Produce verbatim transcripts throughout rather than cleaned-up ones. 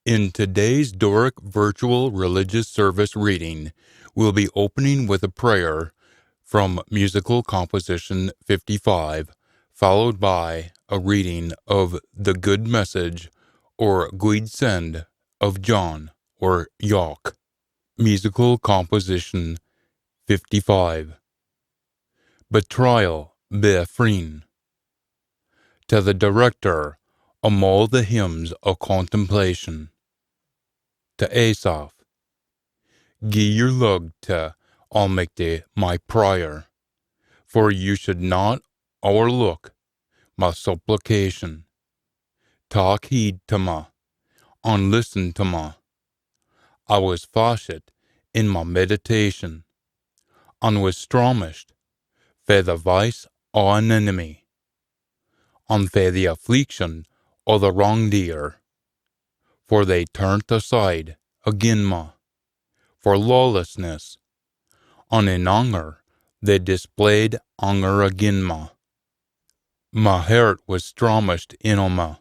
In today's Doric virtual religious service reading, we'll be opening with a prayer from musical composition fifty-five, followed by a reading of the Good Message or Guid Send of John or Jock. Musical composition fifty-five. Betrayal by a Friend. To the director, amo the hymns o contemplation. To Asaph. Gie your lug to Almichty my prayer, for you should not overlook my supplication. Tak heed to me, and listen to me. I was fashed in my meditation, and was stramished fae the voice o an enemy, and fae the affliction o the wrongdoer, for they turned aside agin me for lawlessness, and in anger they displayed anger agin me. My heart was stramished in me,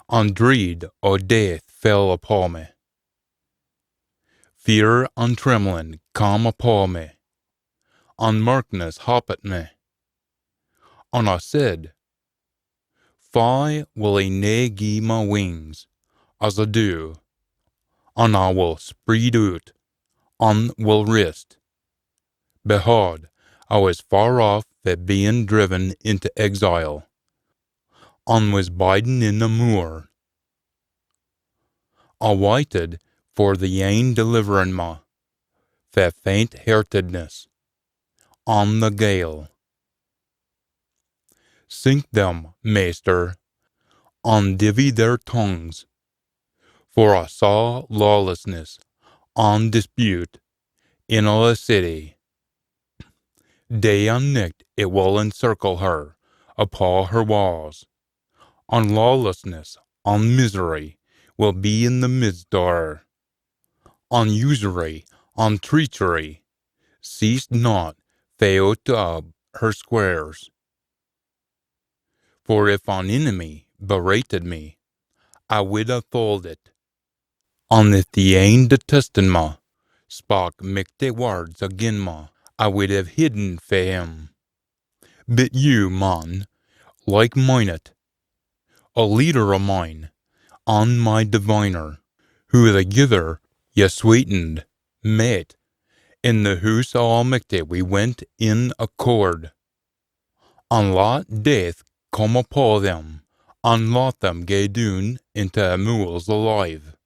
and dread o death fell upo me. Fear and trembling cam upo me, and mirkness happit me. And I said, Fy will he nae gie me wings as a doo, and I will spread oot, and will rest. Behaud, I was far aff fae being driven into exile, and was biding in a moor. I waited for the ane delivering me fae faint-heartedness, and the gale. Sink them, Maister, and divvy their tongues, for I saw lawlessness and dispute in a city. Day and nicht it will encircle her upo her walls, and lawlessness and misery will be in the midst o her, and usury and treachery ceased not fae oot o her squares. For if an enemy berated me, I wid hae tholed it. And if the ane detesting me spak michty words agin me, I wid hae hidden fae him. But you, man, like-minded, a leader o mine, and my diviner, who thegither ye sweetened, met in the hoose o Almichty we went in accord, and lat death come upo them, and lat them gae doon into the mools alive.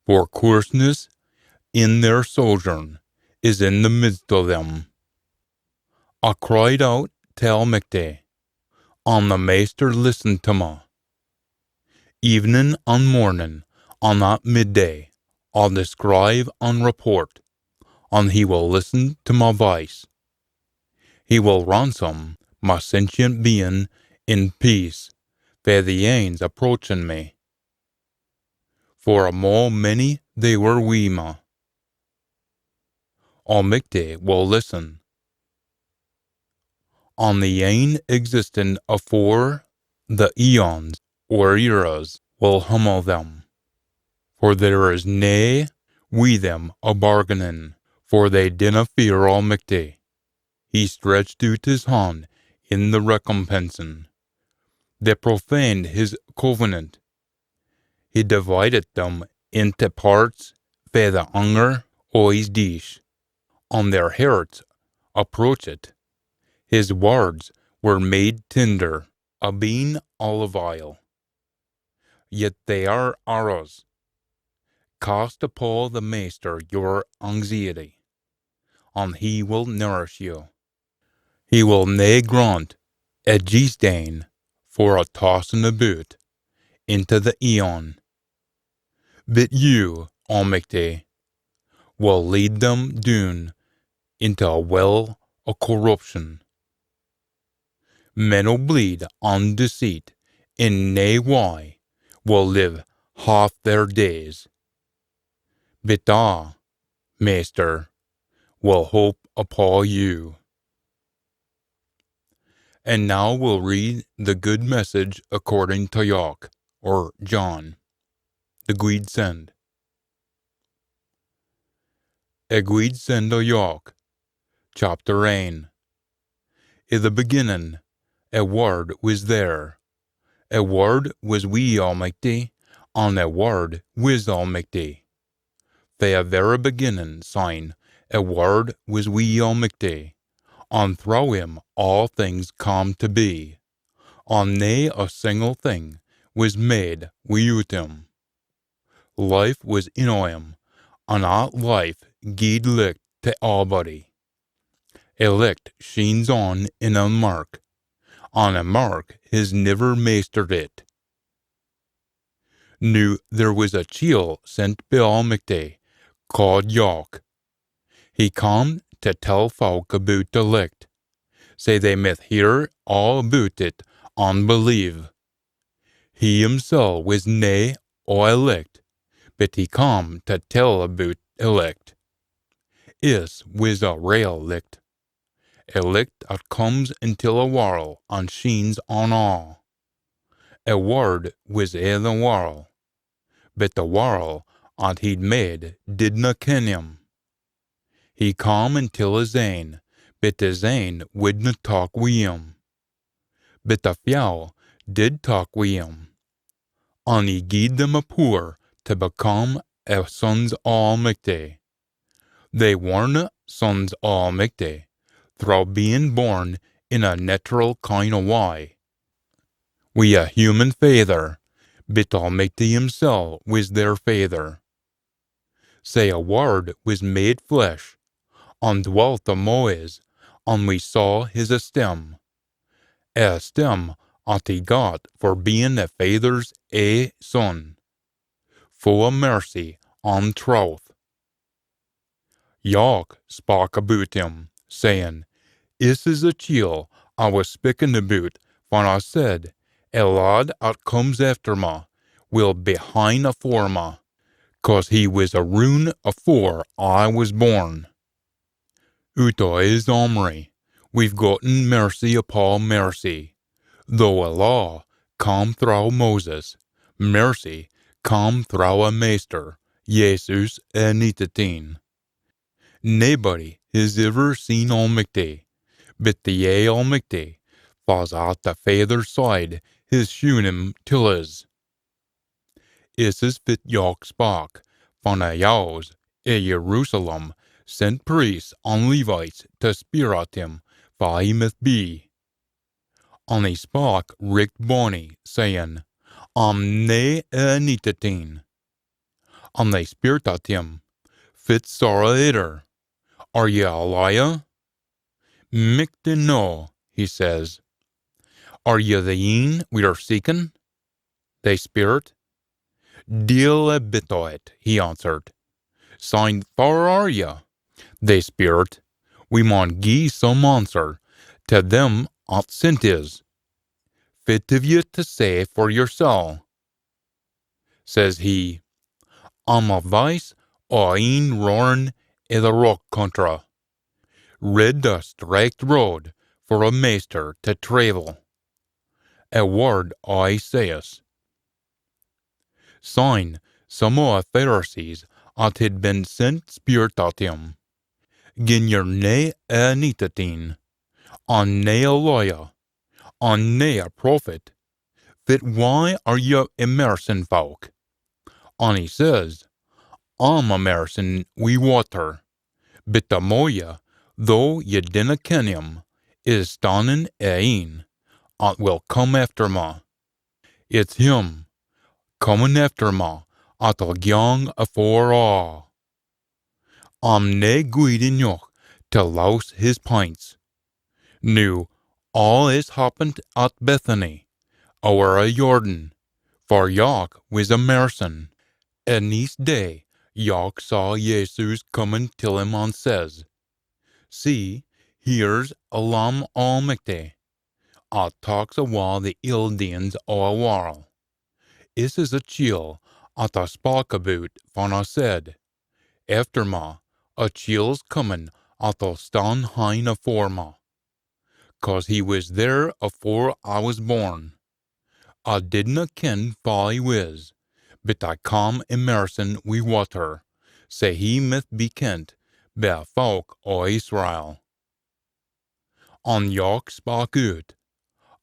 For coorseness in their sojourn is in the midst o them. I cried oot till Almichty, and the Maister listened to me. Evening and morning, and at midday, I'll descrive and report, and he will listen to my voice. He will ransom my sentient being in peace fae the anes approaching me. For amo mony they were wi me. Almichty will listen. And the ane existing afore the eons or eras will hummel them. For there is nae wi them a bargaining, for they dinna fear Almichty. He stretched oot his hand in the recompensin. They profaned his covenant. He divided them into parts fae the anger o his dish, and their hearts approached. His words were made tender, abeen olive oil. Yet they are arrows. Cast upo the Maister your anxiety, and he will nourish you. He will nae grant a jeest ane for a tossin aboot into the eon. But you, Almichty, will lead them doon into a well o corruption. Men o bleed and deceit in nae wye will live half their days. But I, Maister, will hope upo you. And now we'll read the good message according to Jock, or John. The Guid Send. A Guid Send o Jock. Chapter ane. I the beginnin, a Word wis there. A Word wis wi Almichty, an a Word wis Almichty. Fae a verra beginnin syne, a Word wis wi Almichty, an throwe him aa things cam tae be. An nae a single thing wis made withoot him. Life wis in o him, an at life gied licht tae aabody. A licht sheens on in a mirk, an a mirk his niver maistered it. Noo there wis a chiel sent bi Almichty, caaed Jock. He cam tae tell fowk aboot the licht, sae they mith hear aa aboot it an believe. He himsel wis nae o a licht, but he cam tae tell aboot a licht. Is wis a rale licht, a licht at comes intil a warl an sheens on aa. A Word wis i the warl, but the warl at he'd made didna ken him. He cam intil his ain, but his ain widna tak wi him. But the fyow did tak wi him, an he gied them a pooer tae become a sons o Almichty. They warna sons o Almichty, throwe bein born in a neteral kind o wye, wi a human faither, but Almichty himsel wis their faither. Sae a Word wis made flesh, an dwelt among's, an we saw his esteem, a esteem at he got for bein a faither's ae son, full o mercy an truth. Jock spak aboot him, sayin, Is is a chiel I wis spikkin aboot fan I said, A lad at comes efter ma will be hine afore ma, cause he wis a roon afore I wis born. Oot o his aumry, we've gotten mercy upo mercy. Though a law cam throwe Moses, mercy cam throwe a Maister, Jesus a Nitateen. Naebody his iver seen Almichty, but the ae Almichty, fa's at the Faither's side, his shewn him till's. Is is fit Jock spak, fan a Jews i Jerusalem sent priests an Levites tae speir at him fa he mith be. An he spak richt bonny, sayin, A'm nae a Nitateen. An they speirt at him, Fit sorra idder, are ye Elijah? Michty no, he says. Are ye the een we're seekin? They speirt. Deil a bit o it, he answered. Syne fa are ye? They speirt. We maun gie some answer tae them at sent is. Fit hiv ye tae say for yersel? Says he, A'm a vice o een roarin i the rock contra. Rid a straicht road for a Maister tae traivel. A word I says. Syne some o a Pharisees at hid been sent speirt at him, Gin ye're nae a Nitateen, an nae Elijah, an nae a prophet, fit wye are ye immersin fowk? An he says, A'm immersin wi watter, but amo ye, though ye dinna ken him, is stannin a een at will come efter ma. It's him, comin efter ma, at'll gyang afore aa. A'm nae gweed eneuch tae lowse his pints. Noo, aa is happent at Bethany, ower a Jordan, far Jock wis immersin. An neist day Jock saw Jesus comin till him an says, See, here's a Lamb o Almichty, at taks awa the ill deeins o a warl. Is is a chiel at A spak aboot fan A said, Efter ma, a chiel's comin at'll stan hine afore ma, cause he wis there afore A wis born. A didna ken fa he wis, but I come immersin wi watter, sae he mith be kent by a fowk o Israel. An Jock spak oot,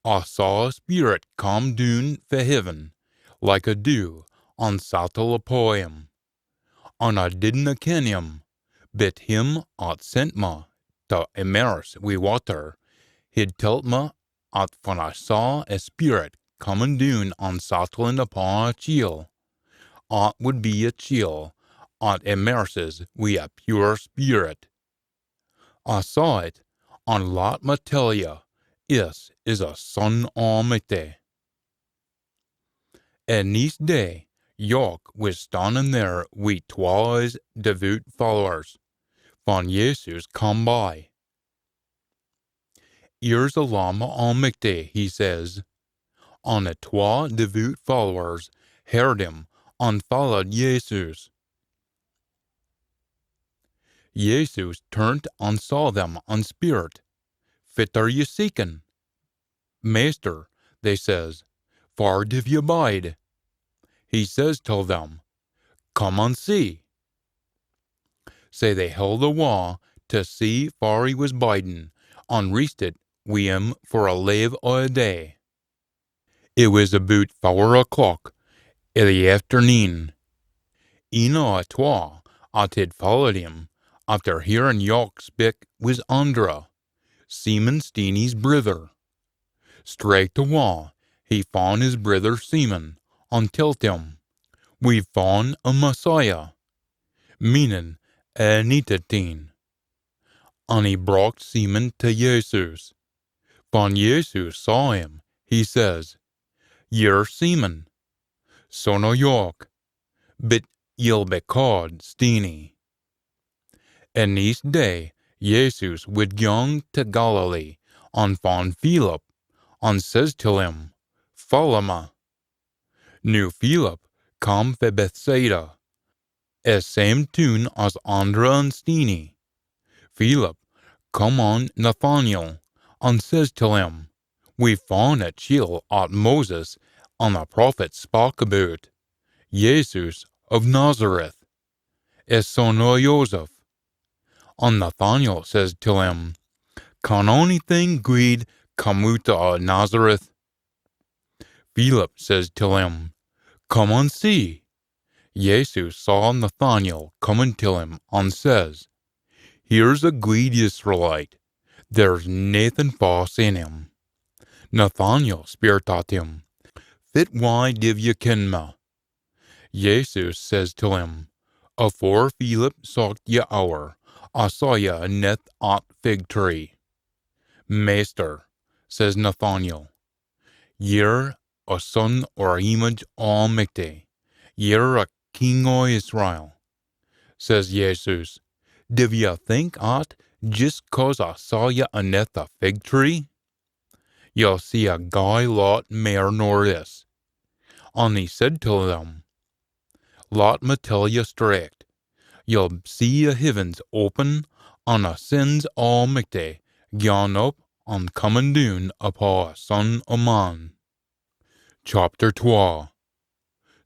I saw a speerit come doon fae heaven, like a doo, an sattle upo him. An I didna ken him, but him at sent ma tae immerse wi watter, he'd telt ma at fan I saw a speerit comin doon an sattlin upo a chiel, at wid be a chiel at immerses wi a pure speerit. I saw it, an lat ma tell ye, is is a son o Almichty. An neist day, Jock wis stannin there wi twa o his devoot followers, fan Jesus come by. Here's a Lamb o Almichty, he says. An the twa devoot followers heard him, an followed Jesus. Jesus turnt an saw them, an speirt, Fit are ye seekin? Maister, they says, far div ye bide? He says till them, Come an see. Sae they held awa tae see far he wis bidin, an reested wi him for a lave o a day. It wis aboot fower o'clock i the efterneen. Een o a twa at hid followed him, efter hearin Jock spik, wis Andra, Simon Steenie's brither. Straicht awa he fan his brither Simon, an telt him, We've fan a Messiah, meanin a Anointit Een. An he brocht Simon tae Jesus. Fan Jesus saw him, he says, Ye're Simon, son o Jock, but ye'll be caaed Steenie. An neist day Jesus wid gyang tae Galilee, an fan Philip, an says till him, Follow ma. Noo Philip come fae Bethsaida, a same toon as Andra an Steenie. Philip come on Nathanael, an says till him, We've fan a chiel at Moses an the prophets spak aboot, Jesus o Nazareth, a son o Joseph. An Nathanael says till him, Can onything gweed come oot o Nazareth? Philip says till him, Come an see. Jesus saw Nathanael comin till him, an says, Here's a gweed Israelite, there's naething fause in him. Nathanael speirt at him, Fit wye div ye ken ma? Jesus says till him, Afore Philip socht ye ower, I saw ye aneth at fig tree. Maister, says Nathanael, Ye're a son o Almichty, ye're a king o Israel. Says Jesus, Div ye think at jist cause I saw ye aneth a fig tree, ye'll see a gey lot mair nor this? An he said till them, Lat me tell ye straicht, ye'll see a heavens open, an a sins o Almichty gaun up an comin doon upo a Son o Man. Chapter twa.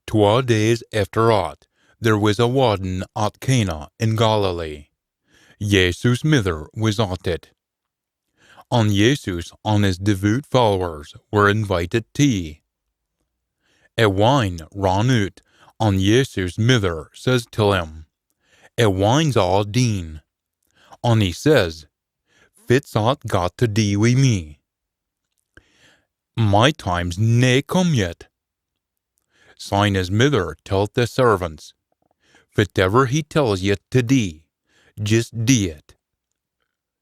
Twa days efter at, there wis a waddin at Cana in Galilee. Jesus' mither wis at it. An Jesus an his devoot followers were invited tee. A wine ran oot, an Jesus' mither says till him, A wine's aa deen. An he says, Fit's at got tae dee wi me? My time's nae come yet. Syne his mither telt the servants, Fitever he tells ye tae dee, jist dee it.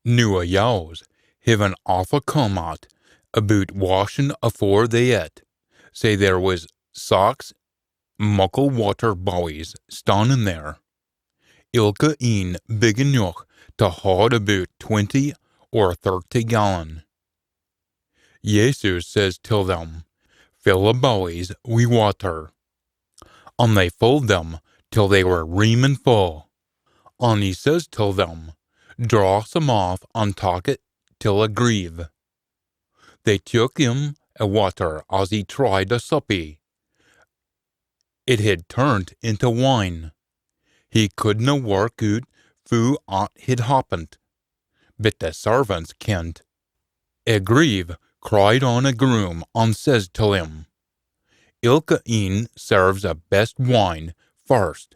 Noo a Jews hivin afore come at aboot washin afore they eat, sae there wis sax muckle watter bowies stannin there, ilka een big eneuch tae haud aboot twenty or thirty gallon. Jesus says till them, Fill a bowies wi watter. An they filled them till they were reamin full. An he says till them, Draw some aff an tak it till a grieve. They took him a watter as he tried a suppie. It hid turned into wine. He couldna work oot foo aught hid happened, but the servants kent. A grieve cried on a groom an says till him, "Ilka een serves a best wine first,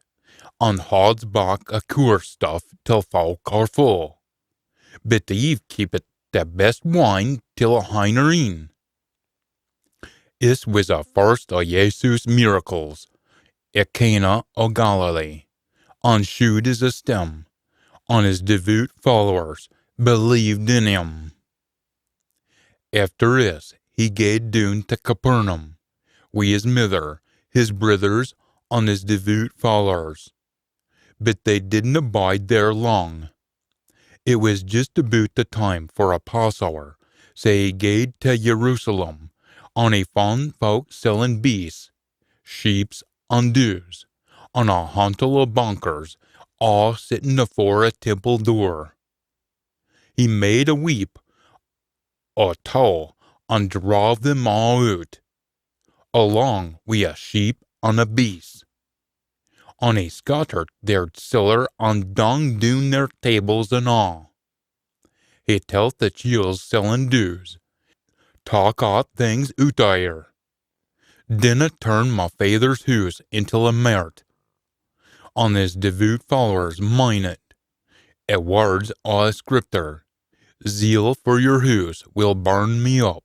an hauds back a coorse stuff till folk are full. But ye've keepit the best wine till a hinner een." Is wis a first o Jesus' miracles at Cana o Galilee, an shewed his esteem, an his devoot followers believed in him. Efter is, he gaed doon to Capernaum, wi his mither, his brithers, an his devoot followers. But they didna bide there lang. It wis jist aboot the time for a Passower, sae he gaed to Jerusalem, an he fun folk sellin beasts, sheeps, an doos, an a hantle o bankers, aa sittin afore a temple door. He made a wheep o tow, an drave them aa oot, alang wi a sheep an a beast. An he scattered their siller an dung doon their tables an aa. He telt the chiels sellin doos, "Tak aa things oot o here. Dinna turn my faither's hoose intil a mairt." An his devoot followers mindit a words o a scripter, "Zeal for your hoose will burn me up."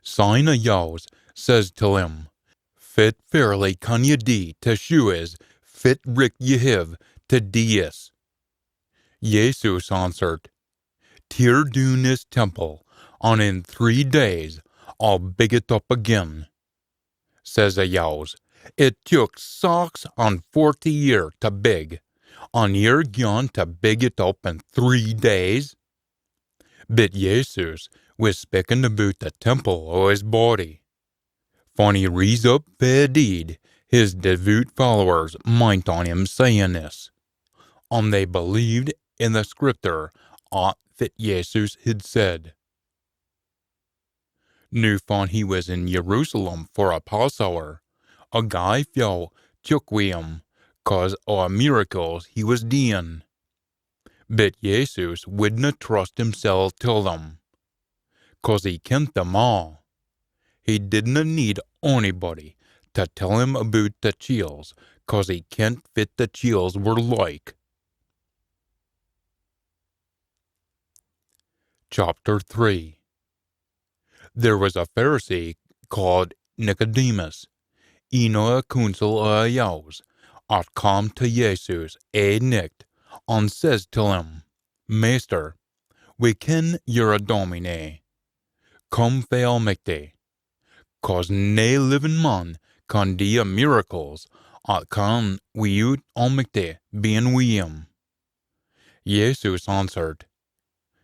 Syne a Jews says till him, "Fit fairly can ye dee to shew us fit richt ye hiv to dee is?" Jesus answered, "Tear doon this temple, an in three days I'll big it up again." Says a Jews, "It took sax an forty year to big, an ye're gaun to big it up in three days?" But Jesus wis speakin aboot the temple o his body. Fan he rees up fae deid, his devoot followers mind on him sayin this, an they believed in the scripter at fit Jesus hid said. Noo fan he wis in Jerusalem for a Passower, a gey fyow took wi him, cause o a miracles he wis deein. But Jesus widna trust himsel till them, cause he kent them aa. He didna need onybody to tell him aboot the chiels, cause he kent fit the chiels were like. Chapter three. There wis a Pharisee caaed Nicodemus, een o a cooncil o a Jews, at cam to Jesus ae nicht, an says till him, "Maister, we ken ye're a dominie, come fae Almichty, cause nae livin man can dee a miracles at can wi'oot Almichty bein wi him." Jesus answered,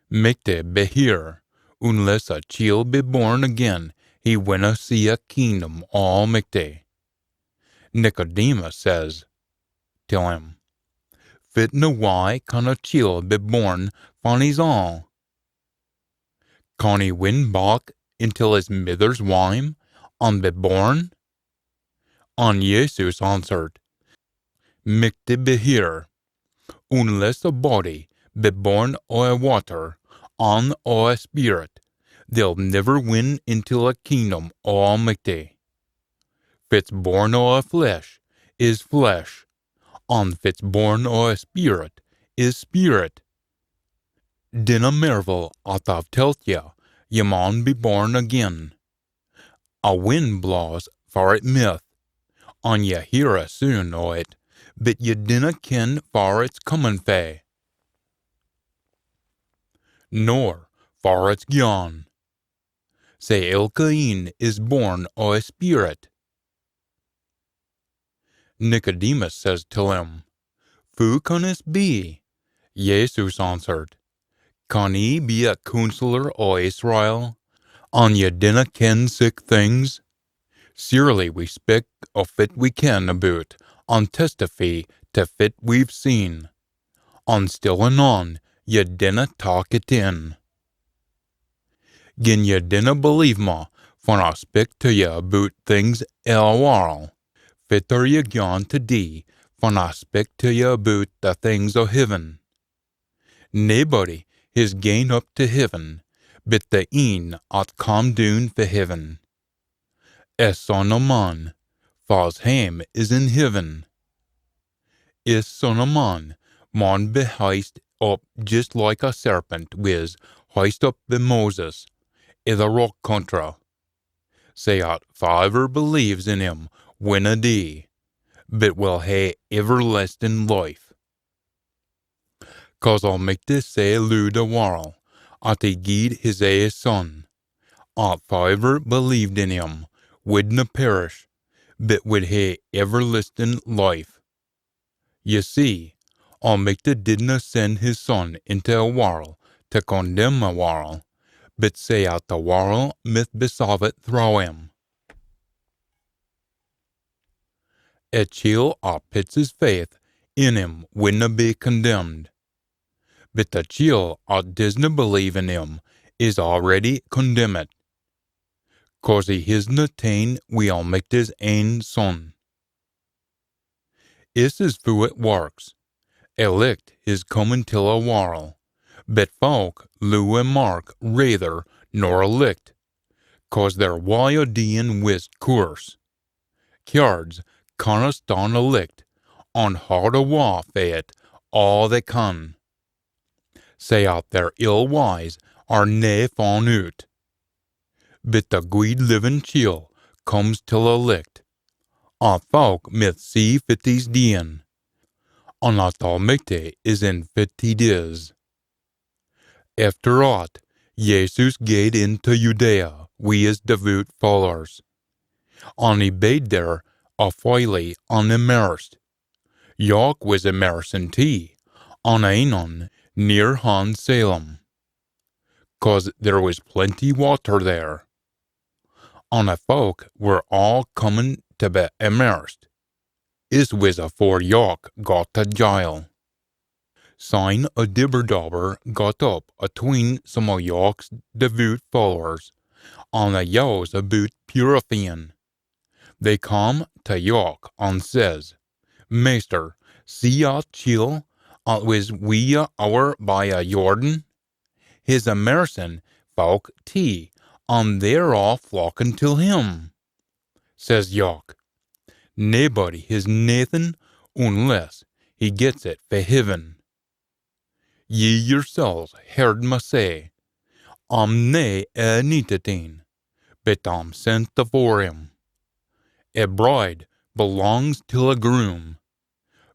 "Michty be here, unless a chiel be born again, he winna see a kingdom o Almichty." Nicodemus says till him, "Fitna wye can a chiel be born fan he's aul? Can he win back intil his mither's wime an be born?" An Jesus answered, "Michty be here, unless a body be born o a water an o a Speerit, they'll niver win intil a kingdom o Almichty. Fit's born o a flesh is flesh, an fit's born o a Speerit is speerit. Dinna mairvel at I've telt ye, ye maun be born again. A win blaws far it mith, an ye hear a soon o it, but ye dinna ken far it's comin fae, nor far it's gaun. Sae ilka een is born o a Speerit." Nicodemus says till him, "Foo can this be?" Jesus answered, "Can ye be a cooncillor o Israel, an ye dinna ken sic things? Surely we spik o fit we ken aboot, an testify to fit we've seen, an still an on ye dinna tak it in. Gin ye dinna believe ma, fan I spik tae ye aboot things o e warl? Fit are ye gaun tae dee fan I spik tae ye aboot the things o heaven? Naebody his gaen up tae heaven, but the een at cam doon fae heaven. E Son o Man, fa's hame is in heaven. Is Son o Man maun be hyst up jist like a serpent wis hyst up bi Moses i the rock country. Sae at faaever believes in him winna dee, but will hae everlastin life. Cause Almichty sae looed e warl, at he gied his ae Son, at faaever believed in him widna perish, but wid hae everlastin life. Ye see, Almichty didna send his Son intae e warl tae condemn e warl, but sae at e warl mith be saved throwe him. E chiel at pits his faith in him winna be condemned, but e chiel at disna believe in him is already condemned, cause he hisna ta'en wi Almichty's ain Son. Is is foo it warks. E licht is comin till e warl, but fowk loo e mirk raither nor e licht, cause their wye o deein wis coorse. Kyards canna stan e licht, an haud awa fae it aa they can, sae at their ill wyes are nae fun oot. But the gweed livin chiel comes till e licht, at fowk mith see fit he's deein, an at Almichty is in fit he dis. Efter at, Jesus gaed intae Judea wi his devoot followers, an he bade there a fylie an immersed. Jock wis immersin tee, on Aenon, near han Salem, cause there wis plenty watter there, an e fowk were aa comin tae be immersed. Is wis afore Jock got tae jile. Syne a dibber-dobber got up atween some o Jock's devoot followers an e Jews aboot purifyin. They come tae Jock an says, Maister, see at chiel at wis wi ye ower by e Jordan? He's immersin fowk tee, an they're aa flockin till him. Says Jock, Naebody his naethin unless he gets it fae heaven. Ye yersels heard me say, I'm nae e Anintit Een, but I'm sent afore him. E bride belongs till e groom,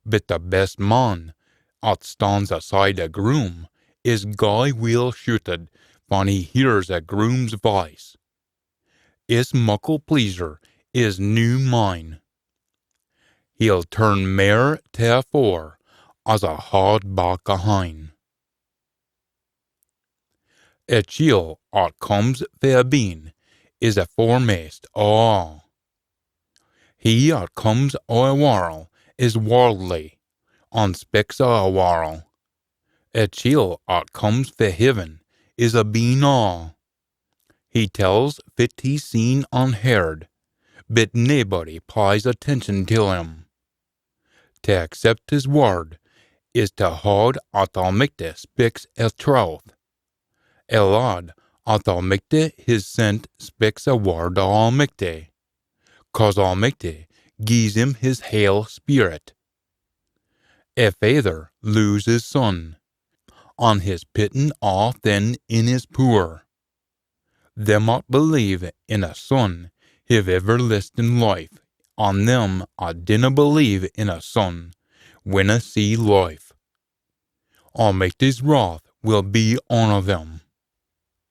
but e best man at stands aside e groom is gey weel shuitit fan he hears e groom's voice. Is muckle pleasure is noo mine. He'll turn mair tae e fore as e haud back e hine. E chiel at comes fae abeen is e foremaist o aa. He at comes o e warl is warldly, an spiks o e warl. E chiel at comes fae heaven is abeen aa. He tells fit he's seen an heard, but naebody peys attention till him. Tae accept his word is tae haud at Almichty spiks e trowth. E lad at Almichty his sent spiks e word o Almichty, cause Almichty gies him his hale speerit. E faither loes his son, an his pitten aathin in his pooer. Them at believe in e Son hiv everlastin life, an them at dinna believe in e Son winna see life. Almichty's wrath will be on them.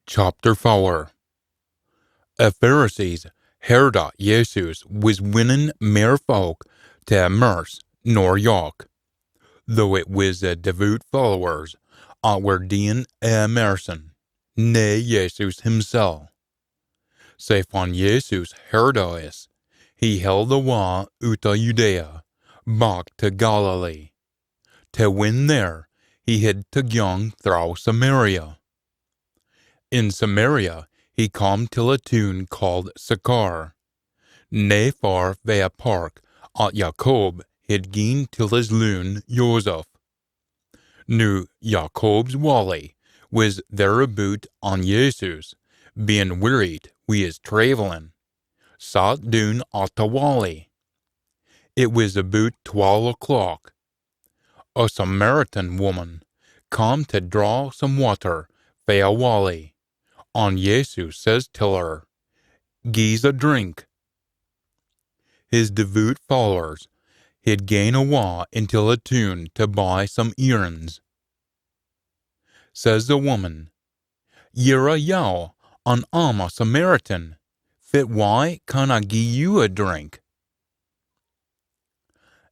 Chapter fower. E Pharisees heard at Jesus wis winnin mair fowk tae immerse nor Jock, though it wis e devoot followers at were deein e immersin, nae Jesus himsel. Sae fan Jesus heard o is, he held awa oot o Judea, back tae Galilee. Tae win there, he hid tae gyang throwe Samaria. In Samaria, he cam till a toon caaed Sychar, nae far fae a park at Jacob hid gien till his loon Joseph. Noo Jacob's wallie wis thereaboot, an Jesus, bein wearied wi his traivellin, sat doon at a wallie. It wis aboot twal o'clock. A Samaritan woman cam tae draw some watter fae a wallie, an Jesus says till her, "Gie's a drink." His devoot followers hid gane awa intil a toon tae buy some eerans. Says a woman, "Ye're a Jew, an A'm a Samaritan. Fit wye can I gie you a drink?"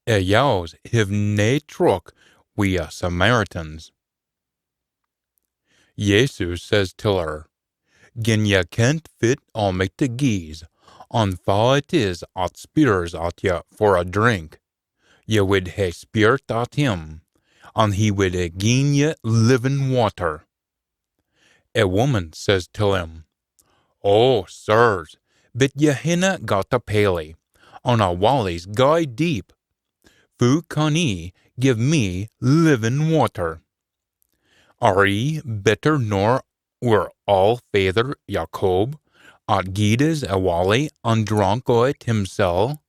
A Jews hiv nae troke wi a Samaritans. Jesus says till her, "Gin ye kent fit Almichty gies, an fa it is at speirs at ye for a drink, ye wid hae speirt at him, an he wid hae gien ye livin watter." A woman says till him, "Oh, sirs, but ye hinna got a pailie, an a wallie's gey deep. Foo can ye gie me livin watter? Are ye better nor oor aul faither Jacob, at gied us a wallie an drank o it himsel,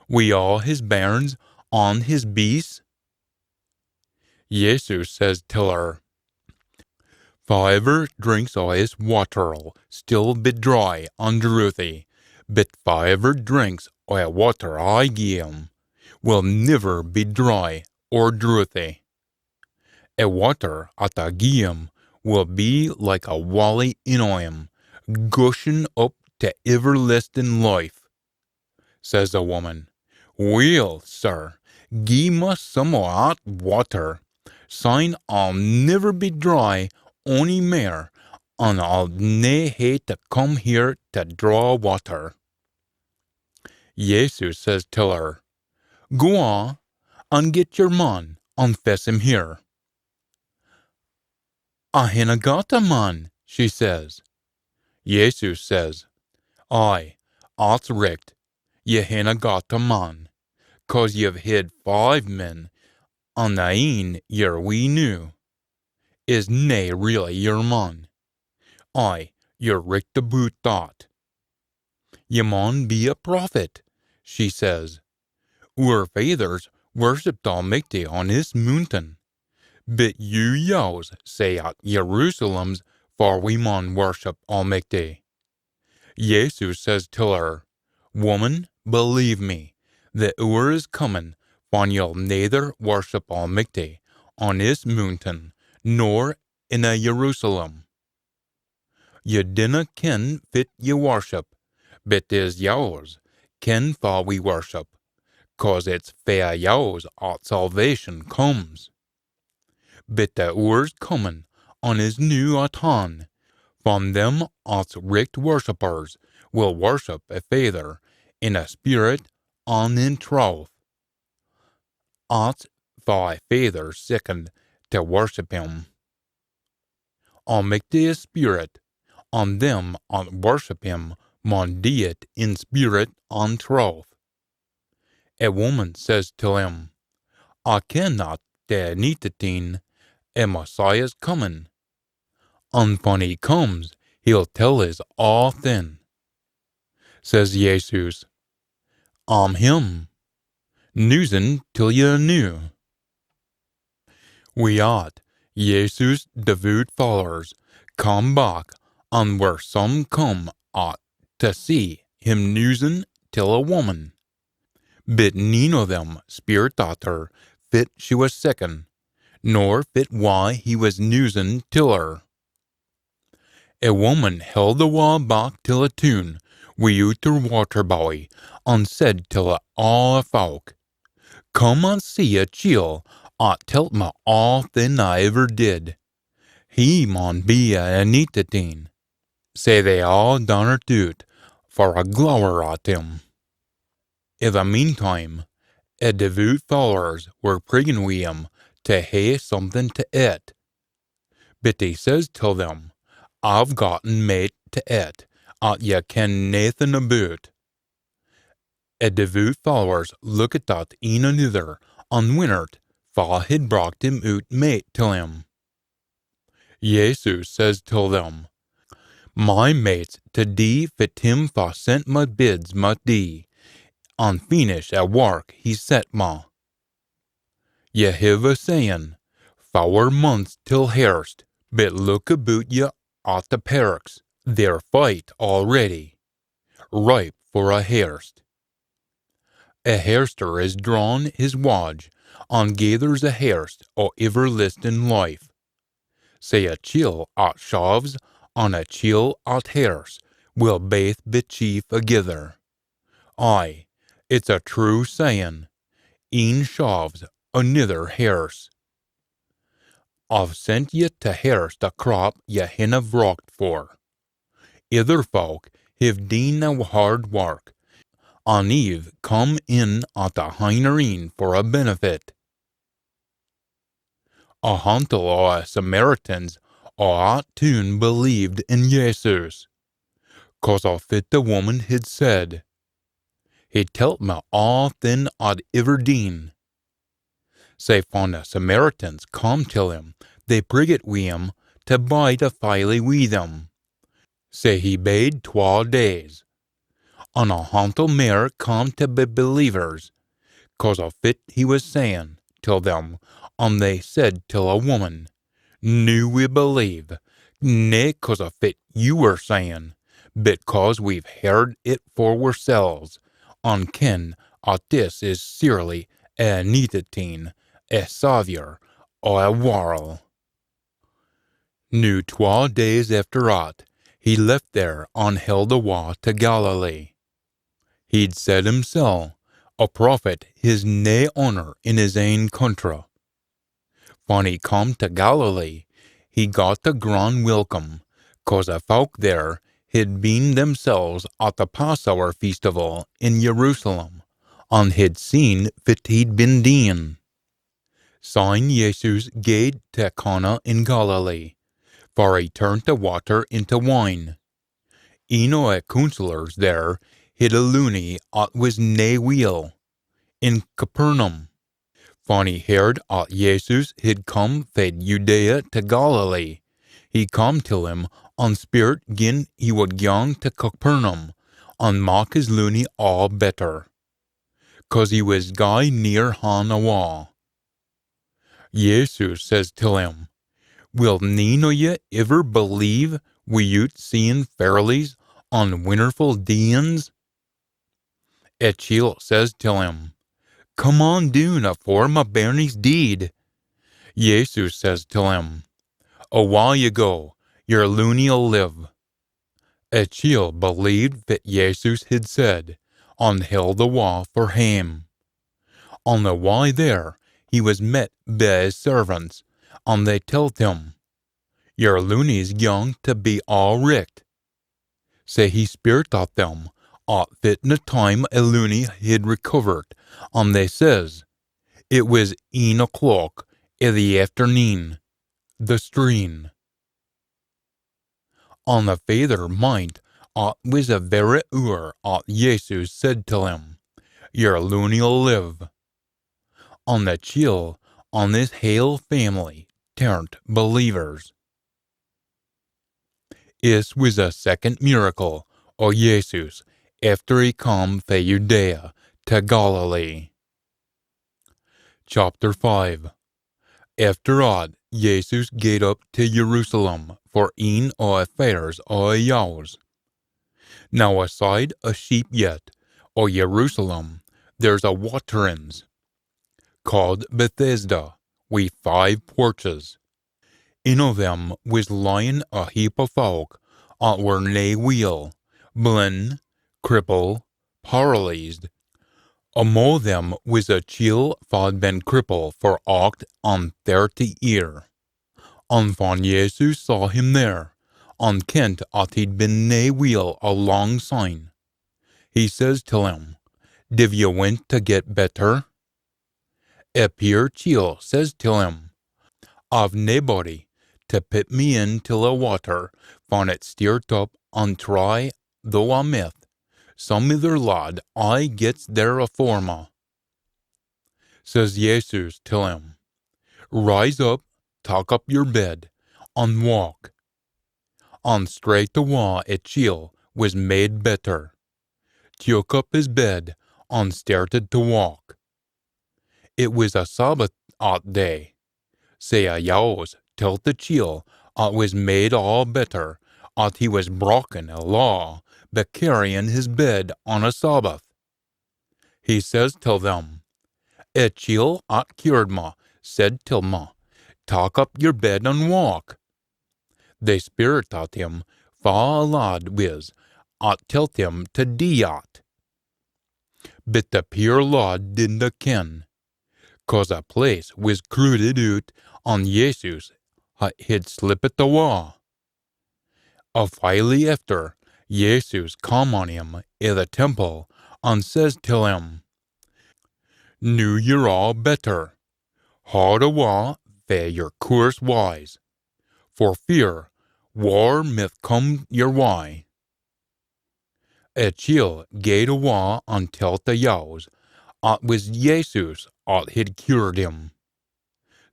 wi aa his bairns an his beasts?" Jesus says till her, "Faever drinks o this watter'll still be dry an drouthy, but faever drinks o a watter I gie him will niver be dry or drouthy. A watter at I gie him will be like a wallie in o him, gushin up tae iverlestin life." Says a woman, "Weel, sir, gie me some o at watter, syne I'll niver be dry ony mair, an I'll nae hae tae come here tae draw watter." Jesus says till her, "Goo on, an get yer man, an fess him here." "I hinna got a man," she says. Jesus says, "Ay, at's richt, ye hinna got a man, cause ye've hid five men, an the een ye're wi noo is nae really yer man. Ay, ye're richt aboot that." "Ye maun be a prophet," she says. "Oor faithers worshipped Almichty on this moontain, but you Jews say at Jerusalem's far we maun worship Almichty." Jesus says till her, "Woman, believe me, the oor is comin fan ye'll neither worship Almichty on this moontain nor in a Jerusalem. Ye dinna ken fit ye worship, but is Jews ken fa we worship, cause it's fae Jews at salvation comes. But the oor's comin, an is noo at han, fan them at's richt worshippers will worship a Faither in a spirit an in truth. At's fa a Faither sickened tae worship him. Almichty is spirit, an them at worship him maun dee it in spirit an truth." A woman says till him, "I ken at the Anointit Een, a Messiah's comin, an fan he comes, he'll tell us aathin." Says Jesus, "A'm him. Newsin till ye noo." Wi at, Jesus' devoot followers come back, an were some come at tae see him newsin till a woman. But neen o them speirt at her fit she wis sikkin, nor fit wye he wis newsin till her. A woman held awa back till a toon wi'oot her watter bowie, an said till aa a fowk, "Come an see a chiel at telt me aathin I ever did. He maun be a Anointit Een." Sae they aa dannert oot for a glower at him. I the meantime, a devoot followers were priggin wi him tae hae something tae eat. But he says till them, I've gotten mait to et at ye ken naething aboot." A devoot followers lookit at een anither, an winnert fa hid brocht him oot mait till him. Jesus says till them, "My mait's to dee fit him fa sent ma bids ma dee, an feenish a wark he set ma. Ye hiv a sayin, fower months till hairst, bit look aboot ye at the parks, they're fite already, ripe for a hairst. A hairster is drawn his wage, an gathers a hairst o iverlastin life. Sae a chiel at shaves an a chiel at hairst will baith be chief agither. Ay, it's a true sayin, een shaves, anither hairst. I've sent ye to hairst a crop ye hinna vrocht for. Ither folk hiv deen a hard wark, an ye've come in at a hinner eyn for a benefit." A hantle o a Samaritans o at toon believed in Jesus, cause o fit the woman hid said, "He telt me aathin I'd iver deen." Sae fan the Samaritans come till him, they priggit wi him to bide a filie wi them. Sae he bade twa days. An a hantle mair come to be believers, cause o fit he wis sayin till them, an they said till a woman, "Noo we believe, nae cause o fit you were sayin, bit cause we've heard it for wirsels, an ken at this is seerly a Anintit Een, a Saviour o a warl." Noo twa days efter at, he left there an held awa to Galilee. He'd said himsel, "A prophet his nae honour in his ain country." Fan he come to Galilee, he got a gran welcome, cause a folk there hid been themsels at the Passower festival in Jerusalem, an hid seen fit he'd been deein. Syne Jesus gaed to Cana in Galilee, far he turnt the water into wine. Een o a councillors there hid a loonie at wis nae weel, in Capernaum. Fan he heard at Jesus hid come fae Judea to Galilee, he come till him an speirt gin he wad gyang to Capernaum, an mak his loonie aa better, cause he wis gey near han awa. Jesus says till him, "Will neen o ye iver believe wi'oot seein ferlies an winnerfu deeins?" A chiel says till him, "Come on doon afore ma bairnie's deid." Jesus says till him, "Awa ye go, yer loonie'll live." A chiel believed fit Jesus hid said, an held awa for hame. On the wey there he wis met by his servants, an they telt him, "Yer loonie's gyang to be aa richt." Sae he speirt at them at fitna time a loonie hid recovered, an they says, "It wis een o'clock i the efterneen, the streen." An the faither mind at wis a verra oor at Jesus said till him, "Yer loonie'll live." An the chiel an his hale family turnt believers. Is wis a second miracle o Jesus efter he come fae Judea to Galilee. Chapter five. Efter at, Jesus gaed up to Jerusalem for een o a fairs o a Jews. Now aside a sheep yett o Jerusalem there's a waterins, caaed Bethesda, wi five porches. In o them wis lyin a heap o folk at were nae weel, blin, cripple, paralysed. Amo them wis a chiel fa'd been cripple for aucht an thirty ear. An fan Jesus saw him there, an kent at he'd been nae weel a lang syne, he says till him, "Div ye wint to get better?" A peer chiel says till him, "I've naebody to pit me in till a water, Fan it steert up, an try though A mith, some ither lad aye gets there afore ma. Says Jesus till him, "Rise up, tak up your bed, an walk." An straight awa a chiel wis made better, took up his bed, an started to walk. It wis a Sabbath at day, sae a Jews telt the chiel at wis made aa better at he wis brakkin a law by carryin his bed on a Sabbath. He says till them, "A chiel at cured ma said till ma, 'Tak up your bed an walk.'" They speirt at him fa a lad wis at telt him to dee at. But the peer lad didna ken, cause a place wis crooded oot an Jesus ha-, hid slippit awa. A while efter, Jesus cam on him i the temple, an says till him, "Noo ye're aa better. Haud awa fae your coorse wyes, for fear waur mith come your wye." A chiel gaed awa an telt a Jews at wis Jesus at hid cured him.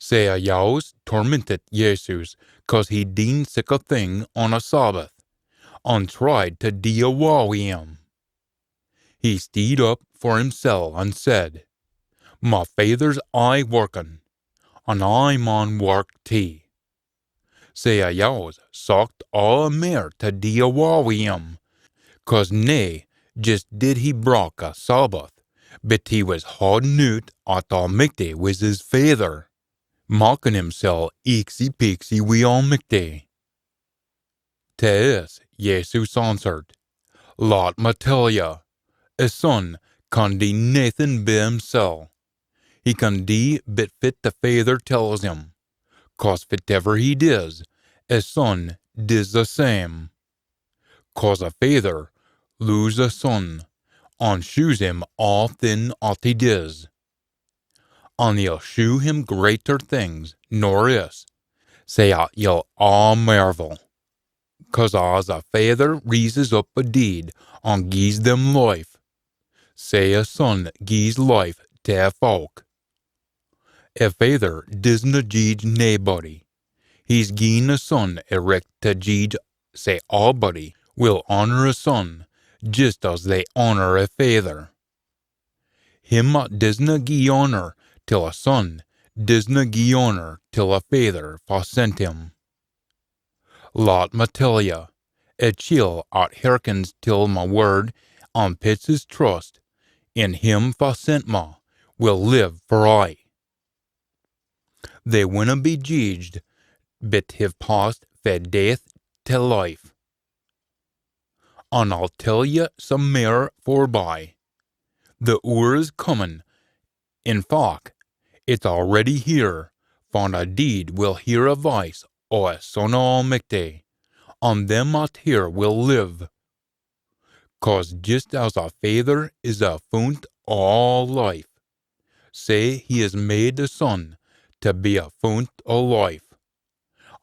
Sae a Jews tormentit Jesus, cause he'd deen sic a thing on a Sabbath, an tried to dee awa wi him. He steed up for himsel an said, "Ma Faither's aye workin, an I maun work tee." Sae a Jews socht aa mair to dee awa wi him, cause nae jist did he brak a Sabbath, but he wis haudin oot at Almichty wis his faither, makkin himsel eeksy peeksy wi Almichty. To this Jesus answered, "Lat ma tell ye, a son can dee naething by himsel. He can dee but fit the faither tells him, cause fitever he dis, a son dis the same. Cause a faither loes a son, an shews him aathin at he dis. An he'll shew him greater things nor is, sae at ye'll aa marvel. Cause as a faither raises up a deid an gies them life, sae a son gies life to a fowk. A faither disna jeedge naebody. He's gien a son a richt to jeedge, sae aabody will honour a son jist as they honour a faither. Him at disna gie honour till a son disna gie honour till a faither fa sent him. Lat ma tell ye, a chiel at hearkens till ma wird an pits his trust in him fa sent ma will live for aye. They winna be jeedged, but hiv passed fae death to life. An I'll tell ye some mair forby. The oor is comin, in fac, it's already here, fan a deid will hear a voice o a Son o Almichty, an them at hear will live. Cause jist as a faither is a fount o aa life, sae he his made a son to be a fount o life,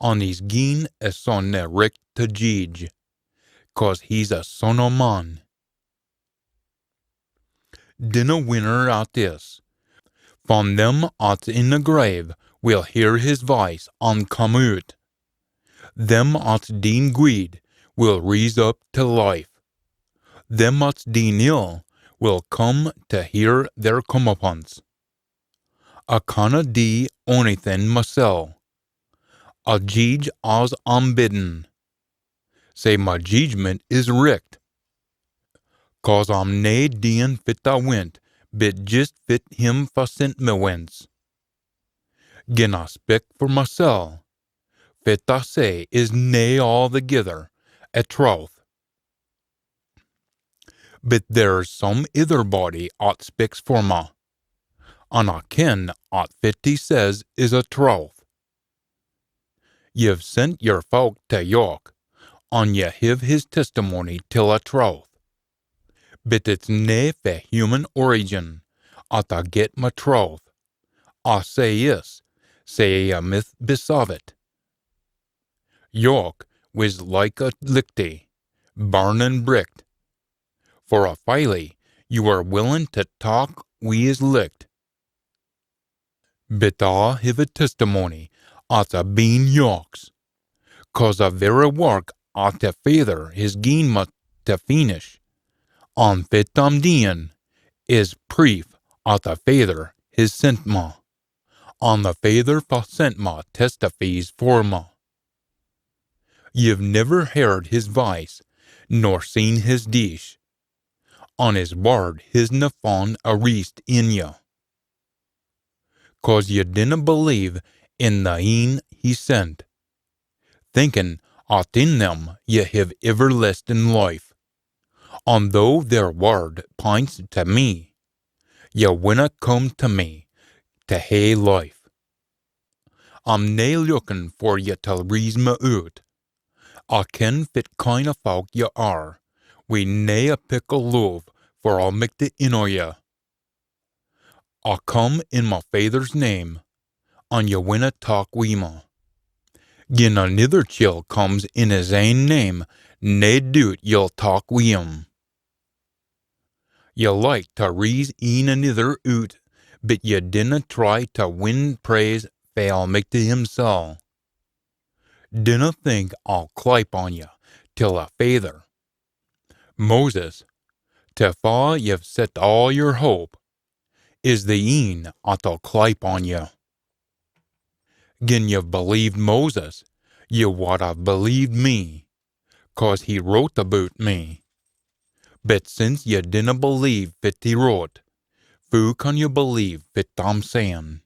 an he's gien a son a richt to jeedge, cause he's a son o man. Dinna winner at this, fan them at's in a grave will hear his voice an come oot. Them at's deen gweed will rise up to life. Them at's deen ill will come to hear their comeuppance. A canna dee onything masel. A jeedge as I'm bidden. Sae ma jeedgement is richt. Cause I'm nae deein fit I wint, but jist fit him fa sent me wints. Gin I spik for masel, fit I say is nae aathegither a trowth. But there's some ither body at spiks for ma, an I ken at fit he says is a trowth. Ye've sent yer fowk to Jock, an ye hiv his testimony till a trowth. But it's nae fae human origin at I get ma trowth. I say is, sae ye mith be savit. Jock wis like a lichtie, burnin bricht. For a filie, ye were willin tae tak wi his licht. But I hiv a testimony at's abeen yauks, cause a verra wark at the Faither his gien me tae feenish, an fit I'm deein is preef at the Faither his sent me, an the Faither fa sent me testifies for me. Ye've niver heard his vice, nor seen his dish, an his wird hisna fun a reest in ye. Cause ye dinna believe in the een he sent, thinkin at in them ye hiv iverlestin life. An though their wird pints tae me, ye winna come tae me tae hae life. I'm nae lookin for ye tae reese me oot. I ken fit kind o fowk ye are, wi nae a pick o love for Almichty in o ye. I come in my Faither's name, an ye winna tak wi me. Gin anither chiel comes in his ain name, nae doot ye'll tak wi him. Ye like tae reese een anither oot, but ye dinna try tae win praise fae Almichty himsel. Dinna think I'll clype on ye till a Faither. Moses, tae fa ye've set aa yer hope, is the een at'll clype on ye. Gin ye've believed Moses, ye wad hae believed me, cause he wrote aboot me. But since ye dinna believe fit he wrote, foo can ye believe fit I'm sayin?